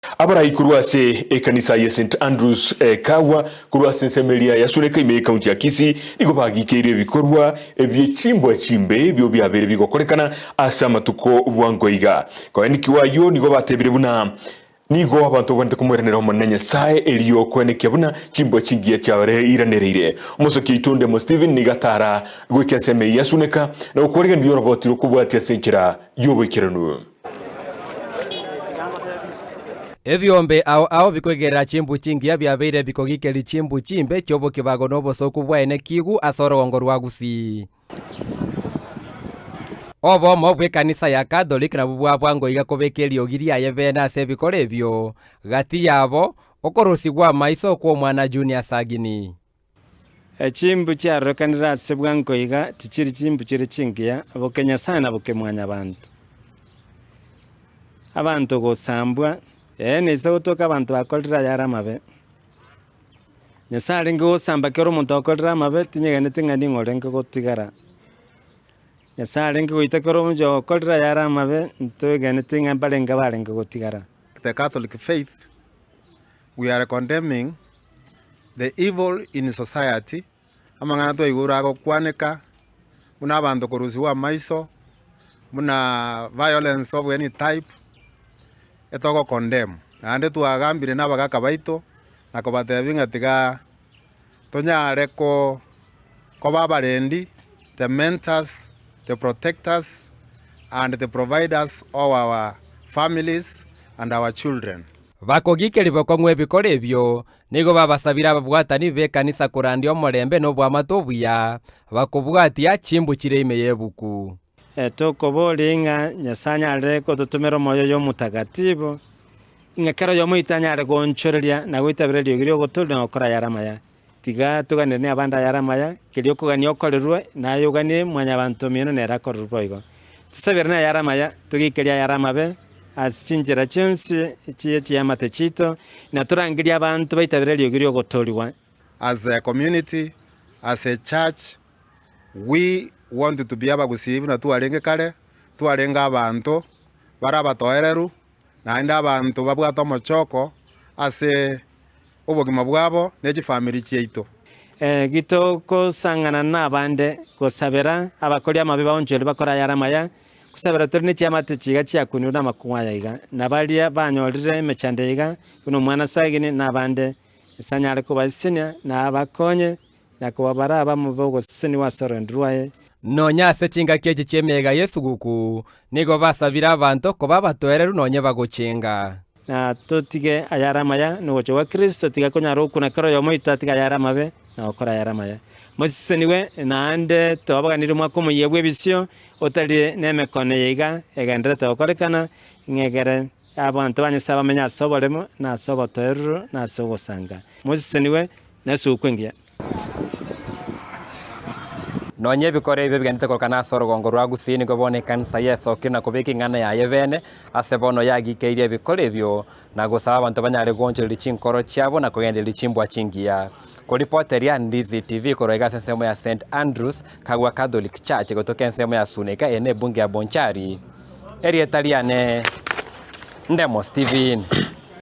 Abarai korwa ase ekanisa ya St Andrews Kawa korwa ase ensemo eria ya Suneka ime y'ekaunti ya Kisii nigo bagikeire ebikorwa ebie chimbwa chimbe ebio biabeire bigokorekana ase amatuko bwango iga. Koenekiwa ayio nigo batebire buna nigo abanto bagwenerete komoiranera Omonene Nyasae erio koenekia buna chimbwa chingiya chiareiranereire. Omosoki oito Ndemo Stephen nigo atara goika ensemo eyio ya Suneka na gokwareganiria oroboti rokobwatia ase enchera y'oboikeranu. Ebiombe ao ao bikoigerera chimbu chingiya biabeire bikogikeria chimbu chimbe chi'obokibago na obosooku bwaene kigu ase orogongo rwa Gusii. Obomo bw'ekanisa ya Catholic nabwo bwabwango iga kobeka eriogi riaye bene ase ebikoro ebio, gati yabo, okorosigwa amaiso kw'omwana Junior Sagini. Chimbu chiarorekanire ase bwango iga tichiri chimbu chire chingiya, boke Nyasae na boke Mwanyabanto. Abanto gosambwa, ee neise gotoka abanto bakorire ayare amabe. Nyasae arenge gosamba kera omonto akorire amabe, tinyegeneti ng'a ning'o orenge gotigara. Nyasae arenge goita kera omonto okorire ayare amabe, ntoegeneti ng'a mbarenge barenge gotigara. The Catholic faith we are condemning the evil in society, amang'ana twaigure agokwaneka, buna abanto korusigwa amaiso, buna violence of any type, etogo condemn. Naende twagambire na abagaka baito, na kobatebia ng'a tiga tonyare ko koba abarendi, the mentors, the protectors and the providers of our families and our children. Bakogikeria bokong'u ebikoro ebio, nigo babasabire ababwatani b'ekanisa korandia omorembe na oboamate obuya, bakobwatia chimbu chire ime y'ebuku. Tokoboria ng'a Nyasae anyare gototomera omoyo oye omotagatifu, ng'a kera oyomo oito anyare goonchoreria na goitabera eriogi ri'ogotoria na gokora ayare amaya. Tiga toganeranie abande ayare amaya, keria okogania okorerwe, naye oganie mwanyabanto omino nere akorerwe boigo. Tosaberane ayare amaya, togikerie ayare amabe, ase chinchera chionsi chie chiamate chiaito, na torangerie abanto baitabere eriogi ri'ogotoorigwa. As a community, as a church, we want to be abagusii buna twarenge kare, twarenge abanto bare abatoereru, naende abanto babwate omochoko ase obogima bwabo ne chifamiri chiaito. Gitogosang'ana nabande gosabera abakori amabe baonchorwe bakore ayare amaya, gosabera tore ne chiamate chiga chiakunirwe namakong'u aya iga, na baria banyorire emechando eye iga, buna omwana Sagini na abande, Nyasae anyare kobasesenia na abakonye, na kobabara abamo b'ogosesenigwa ase orogendo rwaye. Nonya ase chingaki echi chi'emeyega y'esuguku, nigo basabire abanto koba abatoereru nonye bagochenga. Na totige ayare amaya, na ogocha gwa Kristo tiga konyara gokuna kera oyomo oito atige ayare amabe na gokora ayare amaya. Mosesenigwe, naende twabaganirie omwaka omoyia bw'ebisio, otari nemekono eye iga egendererete gokorekana, ng'a egere abanto ba Nyasae bamenye ase oboremo, na ase obotoereru, na ase ogosanga. Mosesenigwe, na esugukuu engiya. Nonya ebikoro ebio bigenderete korokana ase orogongo rwa Gusii nigo bono ekanisa yesokire na kobeka ing'ana yaye bene ase bono yagikeirie ebikoro ebio na gosaba abanto banyare goonchoreria chinkoro chiabo na kogendereria chimbwa chingiya. Koripoteria Ndizi TV korwa iga ase ensemo ya St Andrews Kagwa Catholic Church gotoka ensemo ya Suneka eye ne ebunge ya Bonchari. Erieta riane Ndemo Stephen.